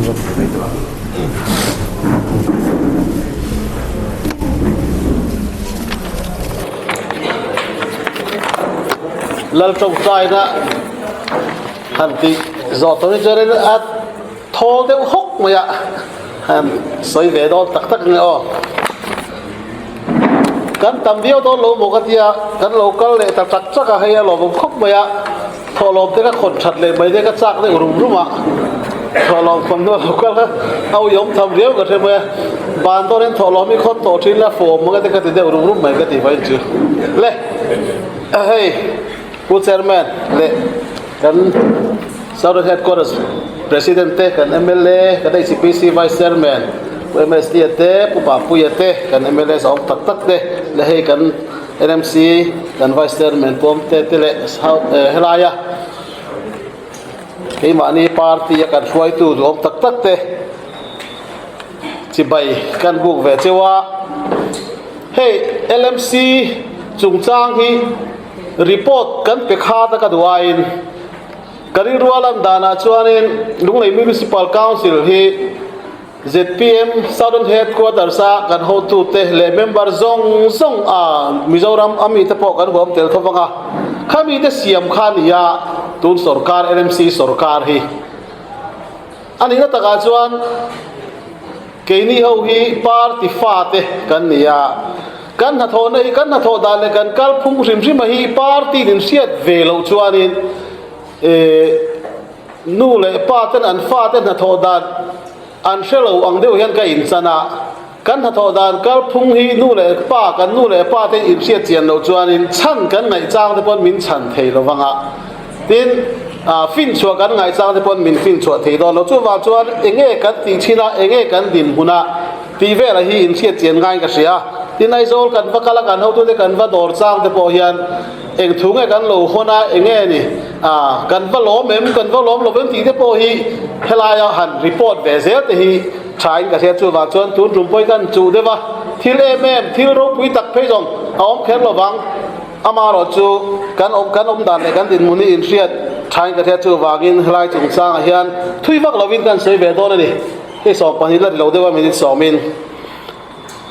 Lal tawngtaina han tih zawh tawh hi chuanin a thawl deuh hawk mai a, han sawi ve dawn tak tak nge aw. Kan tam viau dawn lo maw ka tia, kan lo kal leh ta chak chak a, hei a lawmawm khawp mai a, thawhlawm te ka khawn that leh mai te ka chak deuh rum rum a, thawhlawm khawn hnu a lo kal kha a uiawm tham riau ka hre mai a, ban dawrin thawhlawm hi khawn tawh thin la fawm ang e te ka ti deuh rum rum mai ka ti mai chu le. Hei Pu Chairman leh kan Southern Headquarters President te, kan mla, kan HPC Vice Chairman Pu MSD a te, Pu Papuia te, kan mla zahawm tak tak te leh hei kan NMC kan Vice Chairman Pu Awmte te leh helaia keimahni party a kan hruaitu duhawm tak tak te chibai kan buk ve cheu a. Hei LMC chungchang hi report kan pe khat a ka duh aiin ka rilru a lan danah chuanin Lunglei Municipal Council hi zpm Southern Headquarters a kan hotute leh member zawng zawng a Mizoram a mite pawh kan huam tel tho vang a, khami te siam kha a ni a tun sorkar LMC sorkar hi a nihna takah chuan. Keini ho hi party fate kan ni a, kan hnathawhna hi kan hnathawh dan leh kan kalphung hrim hrim a hi party in hriat ve loh chuanin nu leh pa ten an fate hnathawh dan an hre lo ang deuh hian ka inchan a, kan hnathawh dan kalphung hi nu leh pa kan nu leh pa te in hriat chian loh chuanin chhan kan ngaih chang te pawn min chhan thei lo vang a. Tin, finchhuah kan ngaihchang te pawn min finchhuah thei dawn lo. Chuvang chuan enge kan tih thin a, enge kan dinhmun a tih velah hi inhriat chian ngaiin ka hria. Tin, Aizawl kan va kal a, kan hotute kan va dawr chang te pawh hian eng thu nge kan lo hawn a, enge ni kan va lawm em, kan va lawm lo em tih te pawh hi helaia han report ve zel te hi thain ka hria. Chuvang chuan tun tum pawh hi kan chuh deuh a, thil em em, thil ropui tak phei zawng a awm kher lo vang. Amaherawh chu kan awm kan awm dan leh kan dinhmun hi inhriat thain ka hriat chuvangin helai chungchangah hian thui vak lovin kan sawi ve dawn a ni. Hei 12 la ri lo deuh a minute sawmin.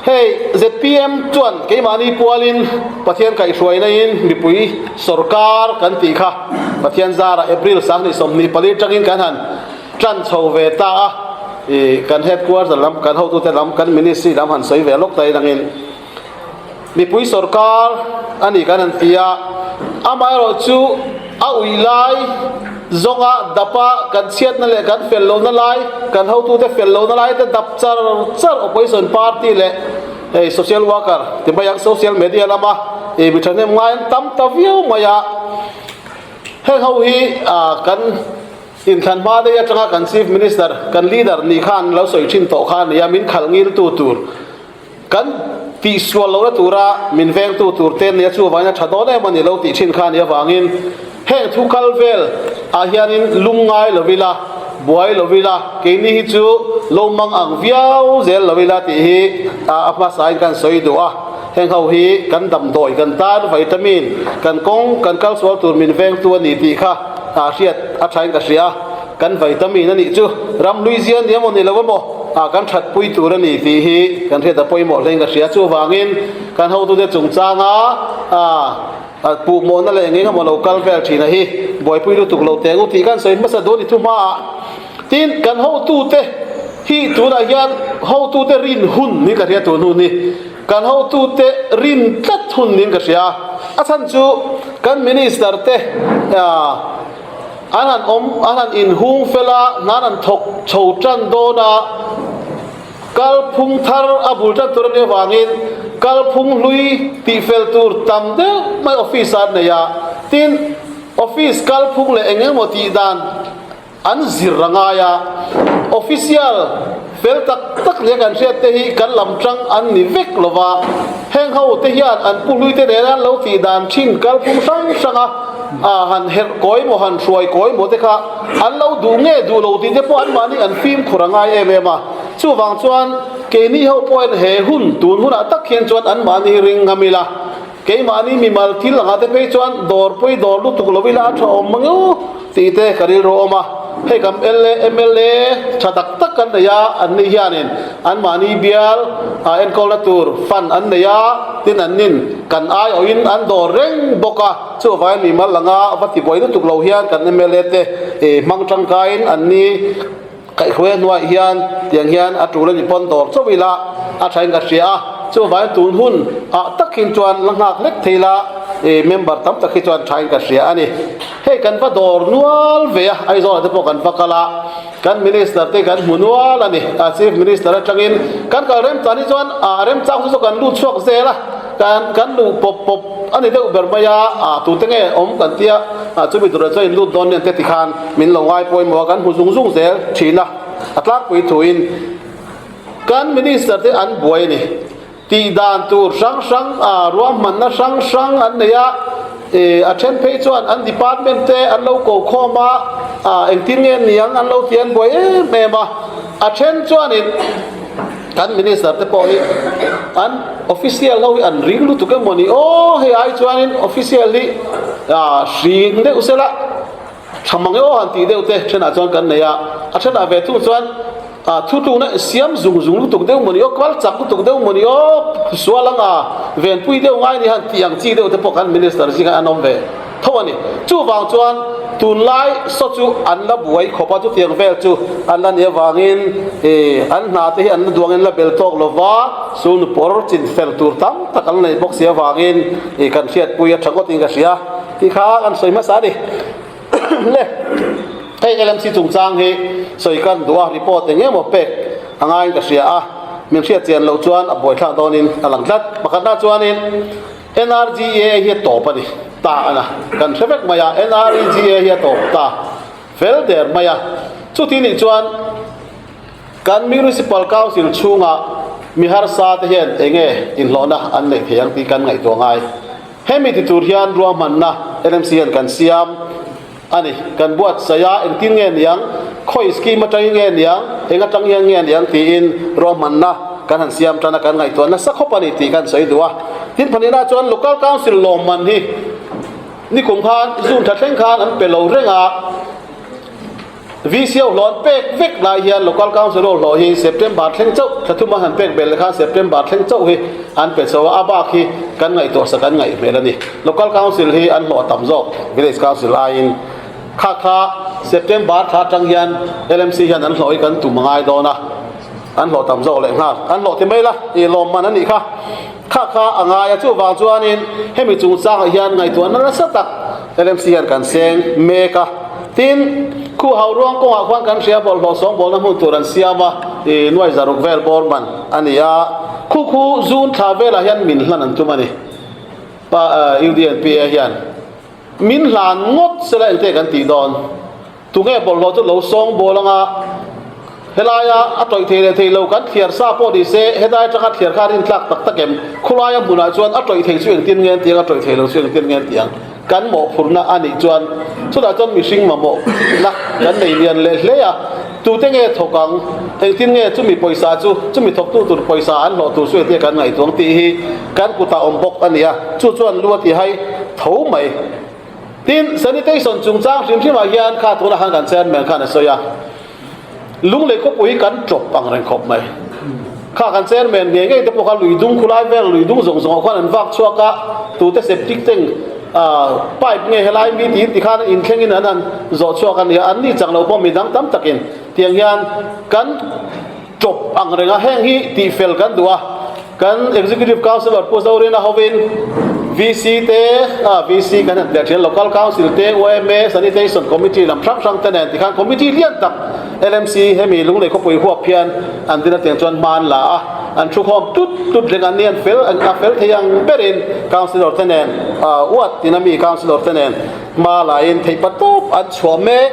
Hei zpm chuan keimahni pualin Pathian kaihhruaina in mipui sorkar kan tih kha Pathian zarah April 2024 tangin kan han tan chho ve ta a. Ih kan headquarter lam kan hotute lam kan ministry lam han sawi ve lawk ta inangin. Mipui sorkar a ni kan han ti a, amaherawh chu a ui lai zawnga dapa kan chhiatna leh kan fel lohna lai, kan hotute fel lohna lai te dap char char opposition party leh hei social worker ti mai ang social media lama ih mi thahnem ngai an tam ta viau mai a. Heng ho hi kan inthlan hma daih atanga kan chief minister, kan leader nih khan lo sawi thin tawh kha a ni a, min khalh ngiltu tur. Kan tihsual lohna tura min vengtu tur te nia chuvangin a tha dawn em a ni lo tih thin kha a nih avangin heng thu kal vel ah hianin lum ngai lo ila, buai lo ila, keini hi chu lo mang ang viau zel lo ila tih hi a hmasain kan sawi duh a. Heng ho hi kan damdawi kan tan vitamin kan kawng kan kal sual tur min vengtu a ni tih kha hriat a thain ka hria. Kan vitamin a nih chu ramhlui zia ni emaw ni lo emaw ah kan that pui tur a ni tih hi kan hriat a pawimawh hlein ka hria. Chuvangin kan hotute chungchanga ah puhmawhna leh eng emaw lo kal vel thin a hi buaipui lutuk lo teh ang u tih kan sawi hmasa duh a ni thu hmaah. Tin, kan hotute hi tunah hian hotute rin hun niin ka hria tun hun hi. Kan hotute rin tlat hun niin ka hria. A chhan chu kan minister te ah An han awm, an han inhung fel a, hnan an thawk chho tan dawn a, kalphung thar a bul tan tur a nih avangin kalphung hlui tihfel tur tam deuh mai office ah an nei a, tin, office kalphung leh eng emaw tih dan an zir a ngai a, official fel tak tak nia kan hriat te hi kan lam tang an ni vek lo va, heng ho te hian an pu hlui te nena an lo tih dan thin kalphung hrang hrang a. A han herh kawi maw, han hruai kawi maw te kha an lo duh nge duh lo tih te pawh anmahni an fimkhur a ngai em em a. Chuvang chuan keini ho pawhin he hun tun hunah tak hian chuan anmahni ring ngam ila, keimahni mimal thil angah te phei chuan dawr pawi dawr lutuk lo ila a tha awm mang eu tih te ka rilru awm a. Hei kan mla tha tak tak kan nei a, an ni hianin anmahni bial enkawlna tur fund an nei a, tin an nin kan aiawhin an dawr reng bawk a. Chuvangin mimal langa va tibuai lutuk lo hian kan mla te hmang tangkaiin an ni. Kaihhruai hnuaiah hian tiang hian a tul a ni pawn dawr chauh ila a thain ka hria a, chuvangin tun hun ah tak hin chuan la nghak hlek thei la i member tam tak hi chuan thain ka hria a ni. Hei kan va dawr nual ve a, Aizawl ah te pawh kan va kal a, kan minister te kan hmu nual a ni, a chief minister atangin kan kal remchang hi chuan a remchang chu chu kan lut chhuak zel a, kan kan luh pawp pawp a ni deuh ber mai a, ah tute nge awm kan tia chumi turah chuan in lut dawn nen te tikhan Min lo ngai pawimawh a, kan hmu zung zung zel thin a, a tlangpui thuin kan Minister te an buai a ni. Tih dan tur hrang hrang, ruahmanna hrang hrang an nei a, a then phei chuan an department te an lo ko khawm a, engtin nge niang an lo ti an buai em em a, a then chuanin kan Minister te pawh hi an official ho hi an ring lutuk emaw ni aw, hei ai chuanin official hi hring deuh sela. Tha mang emaw han tih deuh te thenah chuan kan nei a, a thenah ve thung chuan thutlukna siam zung zung lutuk deuh mawni aw, kal chak lutuk deuh mawni aw, sual anga venpui deuh ngai ni han tih ang chi deuh te pawh kan Minister zingah an awm ve tho a ni. Chuvang chuan tunlai saw chu an la buai khawp a, chutiang vel chu an la nih avangin an hna te hi an la duangin la bel tawk lova, sulnu pawr chin fel tur tam tak an la neih bawk si avangin kan hriatpui a tha ngawtin ka hria. Tih kha kan sawi hmasa a ni. Le, hei LMC chungchang hi sawi kan duh a, report eng emaw pek a ngaiin ka hria a, min hriat chian loh chuan a buaithlak dawnin a lang tlat. Pakhatna chuanin NRGA hi a tawp a ni ta a na, kan hre vek mai a, NREGA hi a tawp ta fel der mai a, chuti nih chuan Kan Municipal Council chhunga mi harsa te hian enge inhlawhna an neih thei ang tih kan ngaihtuah ngai. Hemi ti tur hian ruahmanna LMC hian kan siam a ni. Kan buatsaih a, engtin nge niang, khawi scheme atangin nge niang, eng atang hian nge niang tiin ruahmanna kan han siam tan a, kan ngaihtuah nasa khawp a ni tih kan sawi duh a. Tin pahnihnah chuan Local Council lawmman hi nikum khan June thla thleng khan an pe lo reng a. VCO hlawh an pek vek lai hian Local Council ho hlawh hi September thleng chauh, thla thum an han pek belh khan September thleng chauh hi an pe chho a, a bak hi kan ngaihtuah sak an ngaih hmel a ni. Local Council hi an hlawh a tam zawk Village Council aiin. Kha kha September thla atang hian LMC hian an hlawh hi kan tum a ngai dawn a, an hlawh tam zawk leh nghal. An hlawh ti mai la, ih lawmman a nih kha. Kha kha a ngai a, chuvang chuanin hemi chungchangah hian ngaihtuahna nasa tak LMC hian kan seng mek a. Tin, khu hau ruang kawngah khuan kan hria bawlhhlawh sawngbawlna hmun tur an siam a, ih nuai zaruk vel bawr man a ni a. Khu khu June thla velah hian min hlan an tum a ni, pa UDNPA hian min hlan ngawt sela engte kan tih dawn. Tunge bawlhhlawh chu lo sawngbawl anga helaia a tawih thei leh thei lo kan thliar sa pawh ni se, helai atanga thliar kha a rintlak tak tak em? Khulaia hmunah chuan a tawih thei chu engtin nge an ti ang, a tawih thei lo chu engtin nge an ti ang? Kan mawhphurhna a nih chuan chutah chuan mihring mamawhna kan nei lian leh hle a, tute nge thawk ang, engtin nge chumi pawisa chu, chumi thawktu tur pawisa an hlawh tur chu engtin nge kan ngaihtuah ang tih hi kan kutah awm bawk a ni a, chu chuan lu a ti hai tho mai. Tin, sanitation chungchang hrim hrimah hian kha tunah khan kan chairman khan a sawi a, Lunglei khawpui hi kan tawp ang reng khawp mai. Kha kan chairman ngei ngei te pawh kha lui dung khulai vel, lui dung zawng zawngah khuan an vak chhuak a, tute septic tank pipe nge helai mi tiin tikhan inthlengin an han zawh chhuak a nia, an ni chang lo pawh midang tam takin tiang hian kan tawp ang reng a, heng hi tihfel kan duh a, kan Executive Councillor Pu Zorina hovin VC te, ah VC kan han teh thin, Local Council te, yma, Sanitation Committee lam hrang hrang te nen tikhan Committee lian tak LMC hemi Lunglei khawpui huap hian an din atang chuan hma an la a, an thukhawm tut tut reng an ni, an fel a fel thei ang berin Councillor te nen ah uat tina mi Councillor te nen hma lain theihpa tawp an chhuah mek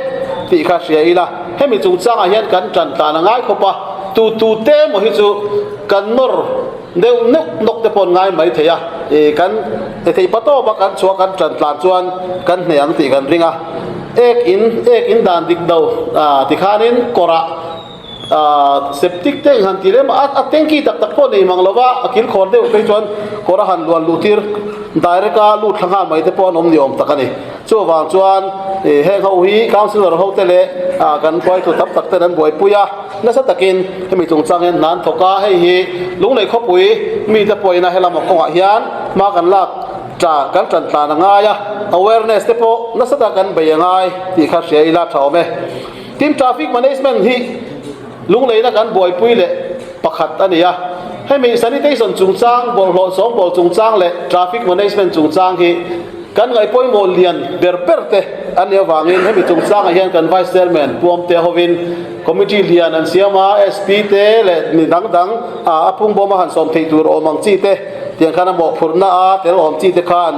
tih kha hria ila, hemi chungchangah hian kan tan tlan a ngai khawp a, tu tu te emaw hi chu kan nawr deuh neuh nawk te pawh an ngai mai thei a, ih kan theihpa tawp a kan chhuah kan tan tlan chuan kan hneh ang tih kan ring a, ek in ek in dan dik lo ah tikhanin kawrah ah septic tank han ti rem a, a tanky tak tak pawh nei mang lo va, a kilkhawr deuh phei chuan kawr a han luan luh tir. direct a lut thla nghal mai te pawh an awm ni awm tak a ni. Chuvang chuan heng ho hi councillor ho te leh kan hruaitu tam tak ten an buaipui a, nasa takin hemi chungchang hian hna an thawk a, hei hi Lunglei khawpui mite pawhin a helama kawngah hian hma kan lak ta kan tan tlan a ngai a, awareness te pawh nasa tak kan bei a ngai tih kha hria ila tha awm e. Tin traffic management hi Lungleina kan buaipui leh pakhat a ni a, hemi sanitation chungchang, bawlhhlawh sawngbawl chungchang leh traffic management chungchang hi kan ngaihpawimawh lian ber ber te an nih avangin hemi chungchangah hian kan Vice Chairman Pu Awmtea hovin committee lian an siam a, SP te leh mi dang dang a phungbawma han sawm theih tur awm ang chi te tiang khan a mawhphurhna a tel awm chi te kha an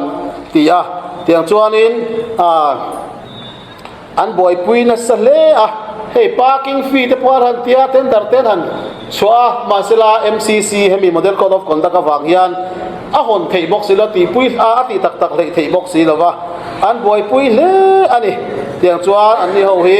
ti a, tiang chuanin An buaipui nasa hle a, hei parking fee te pawh an han tia, tender te an han chhuah a, mahsela MCC hemi Model Code of Conduct avang hian a hawn theih bawk si lo, tihpui a a tih tak tak hleih theih bawk si lo va, an buaipui hle a ni. Tiang chuan anni ho hi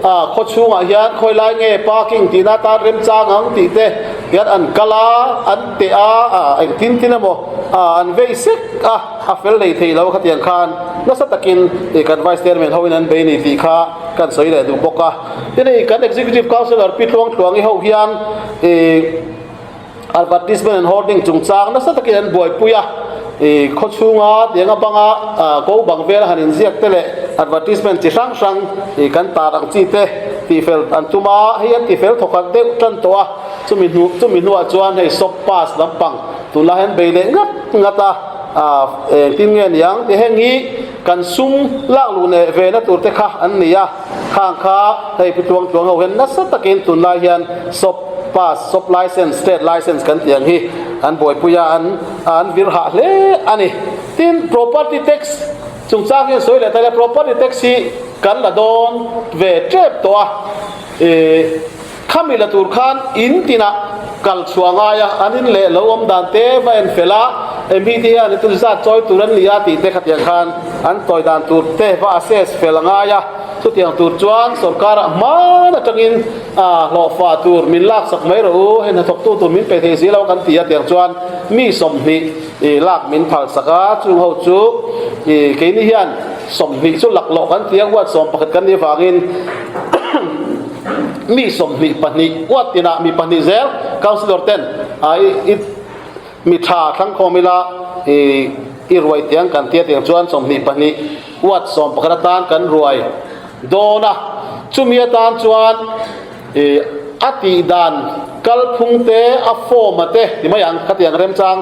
khaw chhungah hian khawi lai nge parking tihna atan remchang ang tih te hian an kal a, an teh a, engtin tin emaw an vei sek a. A fel lei thei lo khatiang khan nasa takin kan Vice Chairman hoin an bei ni tih kha kan sawi leh duh bawk a. Tin hei kan Executive Councillor Pi Tluang Tluangi ho hian advertisement and hoarding chungchang nasa takin an buaipui a. Khaw chhunga tianga banga ko bang vela han inziak te leh advertisement chi hrang hrang kan tar ang chi te tihfel an tum a, hei an tifel thawkhat deuh tan tawh a. Chumi hnu chumi hnuah chuan hei shop pass lampang tunlai hian bei leh ngat ngat a. Aah engtin nge niang ti heng hi kan sum lak luh leh ve na tur te kha an ni a, khang kha hei pu tluang tluang ho hian nasa takin tunlai hian shop pass, shop license, state license kan tih ang hi an buaipui a, an an vir hah hle a ni. Tin, property tax chungchang hian sawi leh ta ila, property tax hi kan la dawn ve tep tawh a, ih Khami la tur khan in tinah kal chhuah ngai a, an in leh lo awm dan te va en fel a, mi te hian tu zat chawi tur an ni a tih te khatiang khan an tawi dan tur te va assess fel a ngai a, chutiang tur chuan sorkarah hman atangin hlawhfa tur min laksak mai rawh u, hei hnathawktu tur min pe thei si lo kan ti a tiang chuan mi 20 lak min phalsak a, chung ho chu keini hian 20 chu laklawh kan ti a, uat 11 kan nih avangin. Mi 22 uat tinah mi pahnih zel councillor ten i mi tha thlangkhawm ila i i ruai tiang kan tia tiang chuan 22 uat 11 atan kan ruai dawn a, chumi atan chuan i a tih dan kalphung te a form a te ti mai ang khatiang remchang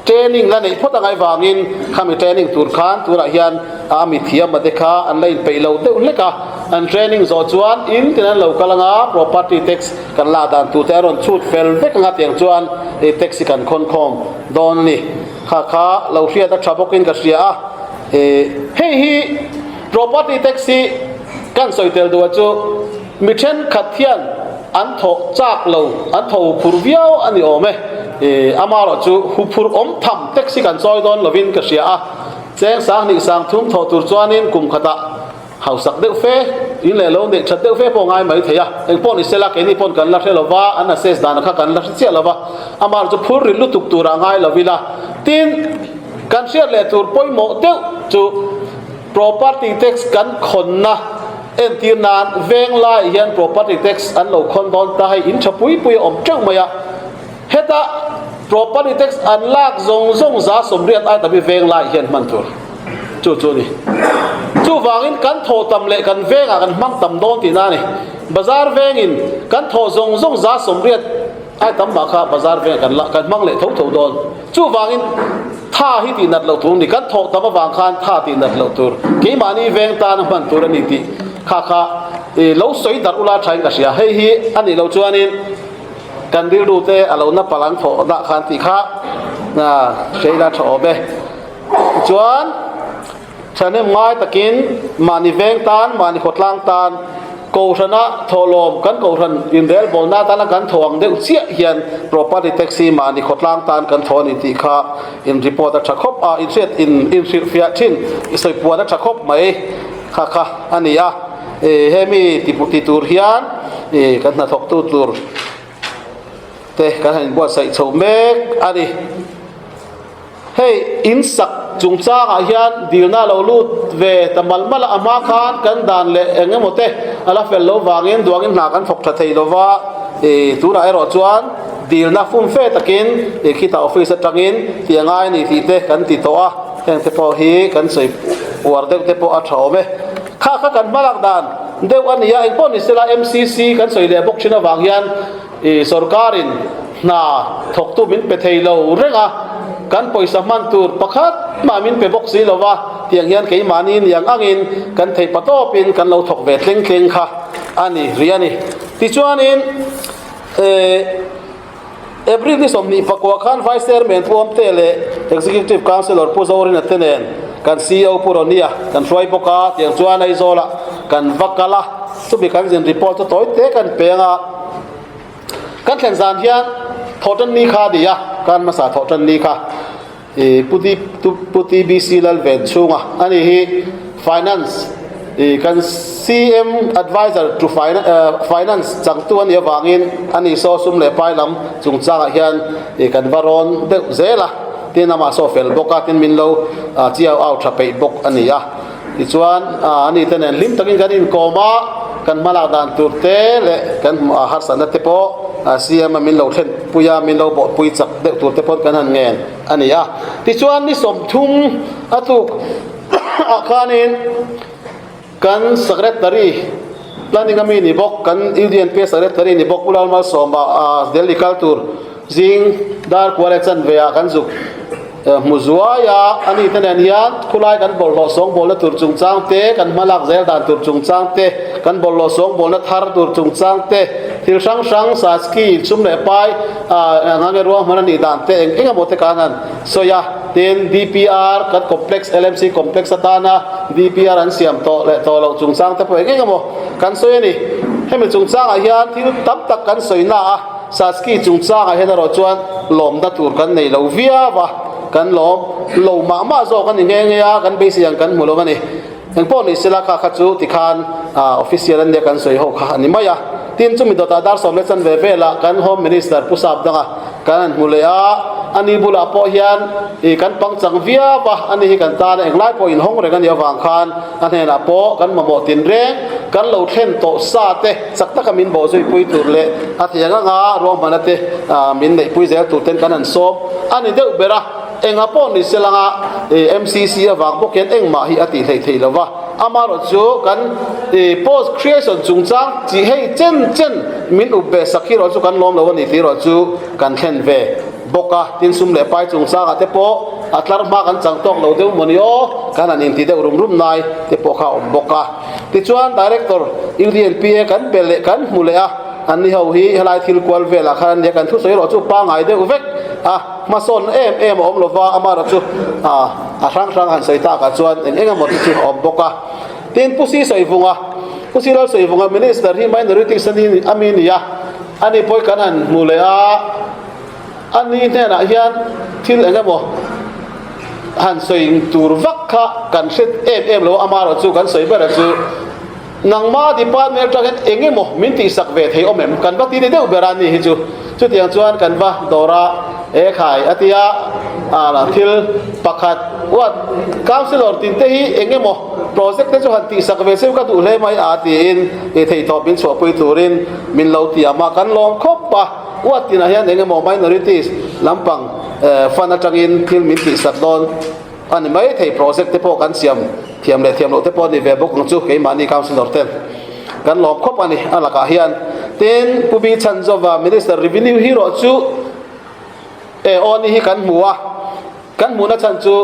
training la neih phawt angai vangin khami training tur khan tunah hian a mi thiam a te kha an la inpeih lo deuh hlek a. An training zawh chuan in tin an lo kal anga property tax kan lak dan tur te a rawn chhut fel vek anga tiang chuan hei tax hi kan khawn khawm dawn a ni. Kha kha lo hriat a tha bawkin ka hria a, hei hi property tax hi kan sawi tel duh a chu mi thenkhat hian an thawh chak lo an tho huphur viau a ni awm e, amaherawhchu huphur awm tham tax hi kan chawi dawn lovin ka hria a, cheng 2000 3000 thawh tur chuanin kum khatah Hausak deuh fe, in leh lo neih that deuh fe pawh ngai mai thei a, eng pawh ni sela keini pawn kan la hre lo va, an assess dan kha kan la hre chiah lo va, amah chu phur rit lutuk turah ngai lo ila. Tin, kan hriat leh tur pawimawh deuh chu property tax kan khawnna entir nan veng laiah hian property tax an lo khawn dawn ta, hei in tha pui pui a awm teuh mai a, heta property tax an lak zawng zawng 80% ai tam hi veng laiah hian hman tur. Chu chu a ni. Chuvangin kan thawh tam leh kan vengah kan hmang tam dawn tihna a ni. Bazar vengin kan thawh zawng zawng 80% ai tam mah kha bazar vengah kan la kan hmang leh tho tho dawn. Chuvangin tha hi tih nat loh tur a ni. Kan thawh tam avang khan tha tih nat loh tur keimahni veng tana hman tur a ni tih kha kha lo sawi darh ula thain ka hria. Hei hi a nih loh chuanin kan rilru te a lo na palh ang thawh dah khan tih kha hreila tha awm e. Tichuan, thahnem ngai takin mahni veng tan, mahni khawtlang tan, Kohhrana thawhlawm, kan Kohhran inrelbawlna atana kan thaw ang deuh chiah hian property tax hi mahni khawtlang tan kan thaw a ni tih kha in report a tha khawp a, in hriat in inhrilhfiah thin, i sawipuan a tha khawp mai kha kha a ni a. Hemi ti tur hian kan hnathawktu tur te kan han inbuatsaih chho mek a ni. Hei in sak chungchangah hian dilna a lo lut ve ta malh malh a, a hma khan kan dan leh eng emaw te a la fel lo vangin duangin hna kan thawk tha thei lo va, ih tunah erawh chuan dilna fumfe takin ih khitah office atangin tih a ngai a ni tih te kan ti tawh a, heng te pawh hi kan sawi uar deuh te pawh a tha awm e. Kha kha kan hmalak dan deuh a ni a, engpawh ni sela MCC kan sawi leh bawk thin avang hian Ih sorkarin hna thawktu min pe thei lo reng a, kan pawisa hman tur pakhat mah min pe bawk si lo va, tiang hian keimahni niang angin kan theih patawpin kan lo thawk ve thleng thleng kha a ni rih a ni. Tichuanin eh April ni 24 khan Vice Chairman Pu Awmte leh Executive Councillor Pu Zorina te nen kan CEO Pu Ronia kan hruai bawk a, tiang chuan Aizawlah kan va kal a, chumi kan zin report chu tawi te kan peng a. Kan thlen zan hian thawhtan ni kha a ni a, kan hmasa thawhtan ni kha ih Pu T Pu TBC Lalven chhunga a ni hi Finance ih kan CM Adviser to Finance changtu a nih avangin a ni saw sum leh pai lam chungchangah hian ih kan va rawn deuh zel a, tin amah saw fel bawk a, tin min lo chiau au tha peih bawk a ni a. Tichuan, ani te nen hlim takin kan inkawm a, kan hmalak dan tur te leh kan harsatna te pawh CM a min lo thlen pui a, min lo bawhpui chak deuh tur te pawh kan han ngen a ni a. Tichuan, ni 30 a tuk ah khanin kan Secretary, Planning a mi ni bawk, kan UDNP Secretary ni bawk Pu Lalmalsawma Delhi kal tur zing dar kual leh chanve ah kan zuk Hmu zuai a, a ni te nen hian khulai kan bawlhhlawh sawngbawlna tur chungchang te, kan hmalak zel dan tur chungchang te, kan bawlhhlawh sawngbawlna thar tur chungchang te, thil hrang hrang, Saski, sum leh pai, eng ange ruang hman a nih dan te, eng eng emaw te khan han sawi a. Tin, DPR, kan complex, LMC complex atana DPR an siam tawh leh tawh loh chungchang te pawh eng eng emaw kan sawi a ni. Hemi chungchangah hian thil tam tak kan sawi na a. Saski chungchangah hian erawh chuan lawmna tur kan nei lo viau a, kan lawm lo mah mah zawk a ni nghe nghe a, kan beisei ang kan hmu lo a ni. Engpawh ni sela kha kha chu tikhan official an nia kan sawi ho kha a ni mai a. Tin, chumi dawtah dar sawm leh chanve velah kan Home Minister Pu Sap danga kan han hmu leh a, ani bulah pawh hian ih kan pangchang viau a, ani hi kan tana englai pawh inhawng reng a nih avang khan a hnenah pawh kan mamawh tinreng kan lo thlen tawh sa te, Chak taka min bawh zui pui tur leh a thiang anga ruahmana te min neih pui zel tur ten kan han sawm a ni deuh ber a, enga pawh ni se langa MCC avang bawk hian engmah hi a tih hleih theih lo va, amaherawh chu kan post creation chungchang chi hei chen chen min up ve sak hi erawh chu kan lawm lo a ni tih erawh chu kan thlen ve bawk a, tin sum leh pai chungchangah te pawh a tlar hma kan chang tawk lo deuh mawni aw, kan han inti deuh rum rum nai te pawh kha a awm bawk a. Tichuan Director UDNPA kan pe leh kan hmu leh a, an ni ho hi helai thil kual velah khan an nia kan thusawi erawh chu pangngai deuh vek a, hmasawn em em a awm lova, amaherawh chu a hrang hrang han sawi takah chuan eng eng emaw te chu a awm bawk a. Tin Pu Si Sawivunga, Pu Si Lalsawivunga Minister hi Minorities a ni a mi nia, ani pawh hi kan han hmu leh a, A ni hnenah hian thil eng emaw han sawi tur vak kha kan hre em em lo a, amaherawh chu kan sawi ber chu nangma department atang hian eng emaw min tihsak ve thei awm em kan va ti ni deuh ber a ni hi chu chutiang chuan kan va dawr a e khai a tia thil pakhat what councillor tin te hi eng emaw project te chu han tihsak ve cheu ka duh hle mai a tiin theihtawp min chhuahpui turin min lo tiam a kan lawm khawp a. Uat tinah hian eng emaw minorities lampang fund atangin thil min tihsak dawn a ni mai thei, project te pawh kan siam thiam leh thiam loh te pawh a ni ve bawk ang chu keimahni councillor ten kan lawm khawp a ni a lakah hian. Tin, Pu Bi Chhanzova Minister Revenue hi erawh chu e aw ni hi kan hmu a. Kan hmuhna chhan chu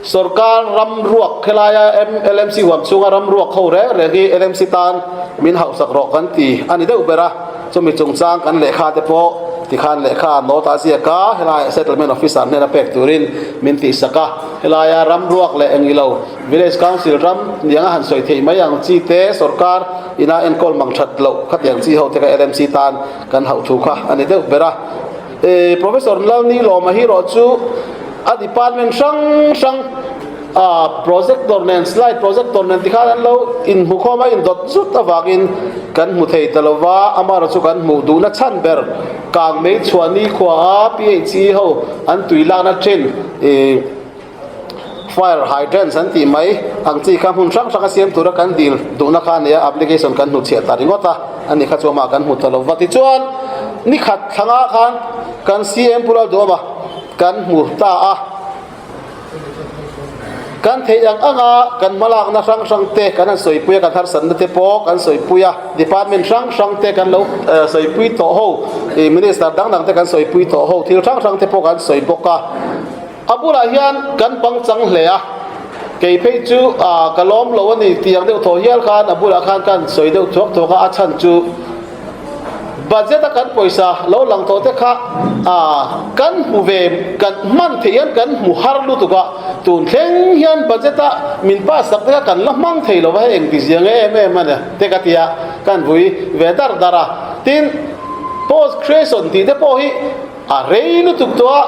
sorkar ram ruak khelaia LMC huam chhunga ram ruak ho reng reng hi LMC tan min hauhsak rawh kan ti a ni deuh ber a, chumi chungchang kan lehkha te pawh tikhan lehkha note a ziak a, helaiah settlement officer hnena pek turin min tihsak a, helaia ram ruak leh eng ilo village council ram nianga han sawi theih mai ang chi te sorkar ina enkawl mang that loh khatiang chi ho te kha LMC tan kan hauh thu kha a ni deuh ber a. Professor Lalni Lawma hi erawh chu a department hrang hrang. A projector nen slide projector nen tikhan an lo inhmu khawm a indawt zut avangin kan hmu thei ta lo va, amaherawh chu kan hmuh duhna chhan ber kang mei chhuah ni khua a PHE ho an tui lakna thin ih fire hydrants an tih mai ang chi kha hmun hrang hrang a siam tura kan dil duhna kha a nia application kan hnuchhiah ta ringawt a, ani kha chu amah kan hmu ta lo va. Tichuan nikhat thlangah khan kan CM Pu Lalduhawma kan hmu ta a. Kan theih ang anga kan hmalakna hrang hrang te kan han sawipui a, kan harsatna te pawh kan sawipui a, department hrang hrang te kan lo sawipui tawh ho, ih minister dang dang te kan sawipui tawh ho, thil hrang hrang te pawh kan sawi bawk a. A bulah hian kan pangchang hle a, kei phei chu ah ka lawm lo a ni tih ang deuh thaw hial khan a bulah khan kan sawi deuh thuak thuak a, a chhan chu Budget a kan pawisa lo lang tawh te kha kan hmu ve kan hman theih hian kan hmu har lutuk a, tun thleng hian budget a min pass tak te kha kan la hmang thei lo va, hei engti zia nge em em a ni te ka ti a, kan vui ve dar dar a. Tin, post creation tih te pawh hi a rei lutuk tawh a.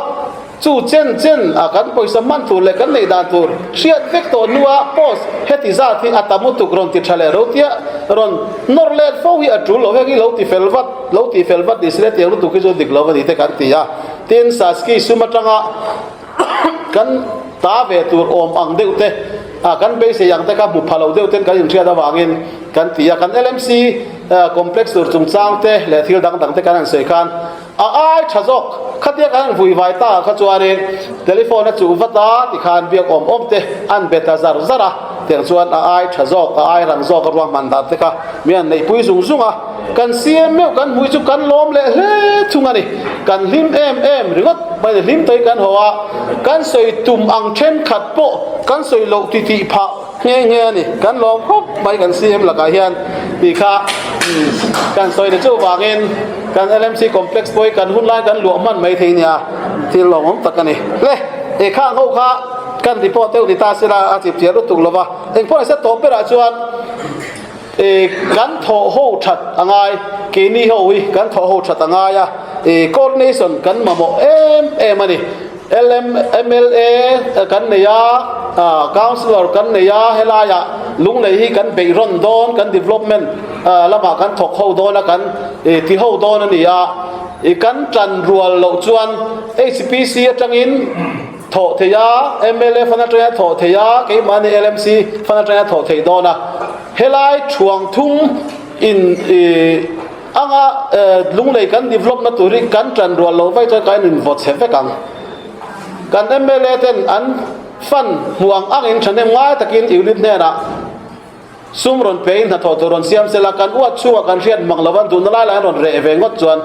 Chu chen chen a kan pawisa hman tur leh kan neih dan tur hriat vek tawh hnua post heti zat hi a tam lutuk rawn ti tha leh ro tia rawn nawr let fo hi a tul lo heng hi lo ti fel vat lo ti fel vat ni sile tiang lutuk hi chu dik lo a ni te kan ti a. Tin, Saski sum atanga kan ta ve tur awm ang deuh te a kan beisei ang te kha hmu pha lo deuh ten kan inhriat avangin kan ti a. Kan LMC complex tur chungchang te leh thil dang dang te kan han sawi khan A ai tha zawk, khatia kan han vui vai ta ah kha chuanin telephone a chuh vat a tikhan biak awm awm te an be ta zar zar a, tiang chuan a ai tha zawk, a ai rang zawk a ruahman dan te kha mi an neihpui zung zung a, kan CM meuh kan hmui chu kan lawm leh hle thung a ni, kan hlim em em ringawt mai ni, hlim tawi kan haw a, kan sawi tum ang thenkhat pawh kan sawi loh ti tih phah nghe nghe a ni, kan lawm khawp mai kan CM lakah hian tih kha kan sawi ni chuvangin. Kan LMC complex pawh hi kan hun lai kan luah hman mai thei nia, thil lawmawm tak a ni. Le, he khang ho kha kan report deuh ni ta sela a chip chiah lutuk lo va, engpawh nise tawp berah chuan e kan thawh ho that a ngai, keini ho hi kan thawh ho that a ngai a, e coordination kan mamawh em em a ni. LM, mla kan nei a, Councillor kan nei a, helaiah lunglei hi kan beih rawn dawn, kan development lamah kan thawk ho dawn a, kan ti ho dawn a ni a, kan tan rual loh chuan HPC atangin thawh theih a, mla fund atangin a thawh theih a, keimahni LMC fund atangin a thawh theih dawn a, helai thuang thum in Anga lunglei kan develop na tur hi kan tan rual lo vai chuan kan invaw chhe vek ang. Kan mla ten an fund hmu ang angin thahnem ngai takin unit hnenah sum rawn pe in hnathawh tur rawn siam sela kan uat chhungah kan hriat mang lo an duhna lai lai an rawn reh ve ngawt chuan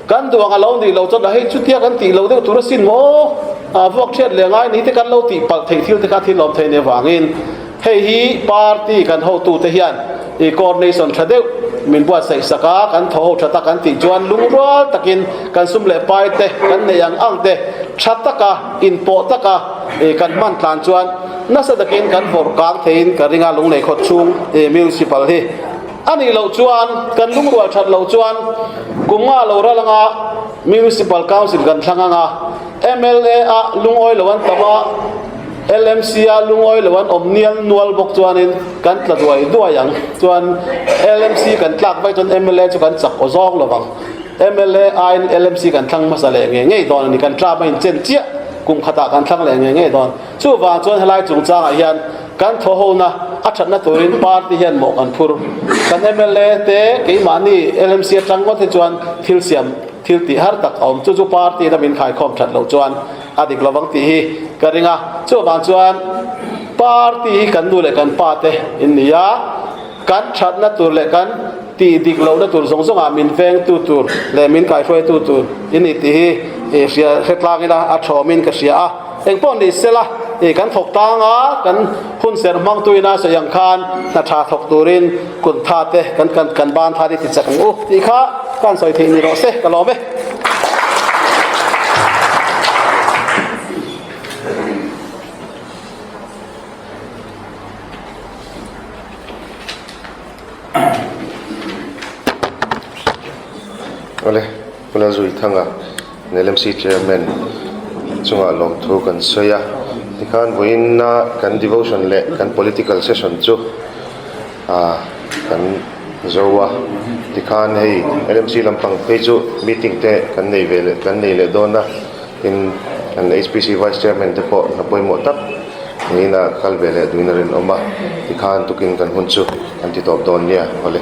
kan duh ang a lo nih loh chuan a hei chutia kan tih loh deuh tur asin maw a vuak hriat leh ngai ni te kan lo tih palh theih thil te kha thil awm thei nih avangin Hei hi party kan hotute hian i coordination tha deuh min buatsaih sak a, kan thaw ho tha tak an tih chuan lungrual takin kan sum leh pai te, kan neih ang ang te tha taka inpawh taka i kan hman tlan chuan nasa takin kan vawrh kang theiin ka ring a, Lunglei khaw chhung i municipal hi a nih loh chuan kan lungrual that loh chuan kum nga lo ral anga municipal council kan thlang anga mla a lungawi lo an tam a, LMC a lungawi lo an awm nial nual bawk chuanin kan tla duai duai ang. Chuan LMC kan tlak vaih chuan mla chu kan chak aw zawng lo vang. Mla aiin LMC kan thlang hmasa leh ngei ngei dawn a ni. Kan tlak a inchen chiah kum khatah kan thlang leh ngei ngei dawn. Chuvang chuan helai chungchangah hian kan thawhona a thatna turin party hian mawh kan phur. Kan mla te keimahni LMC atang ngawt hi chuan thil siam thil tih har tak a awm. Chu chu party lam inkhaikhawm that loh chuan A dik lovang tih hi ka ring a, chuvang chuan party hi kan nu leh kan pa te in ni a, kan thatna tur leh kan tih dik lohna tur zawng zawngah min vengtu tur leh min kaihruaitu tur in ni tih hi i hria hre tlang ila a thawmin ka hria a, engpawh ni sela i kan thawk tang a, kan hun serh hmangtuin a sawi ang khan hna tha thawk turin kut tha te kan kan kan ban tha te ti chak ang u tih kha kan sawi theih ni rawh se ka lawm e. Awle, Pu Lalzuithanga, LMC Chairman chungah lawmthu kan sawi a. Tikhan vawiinna kan devotion leh kan political session chu ah kan zo a. Tikhan hei LMC lampang phei chu meeting te kan nei ve leh kan nei leh dawn a. Tin, kan HPC Vice Chairman te pawh hna pawimawh tak niin a kal ve leh duhin a rinawm a. Tikhan tukin kan hun chu kan ti tawp dawn nia awle.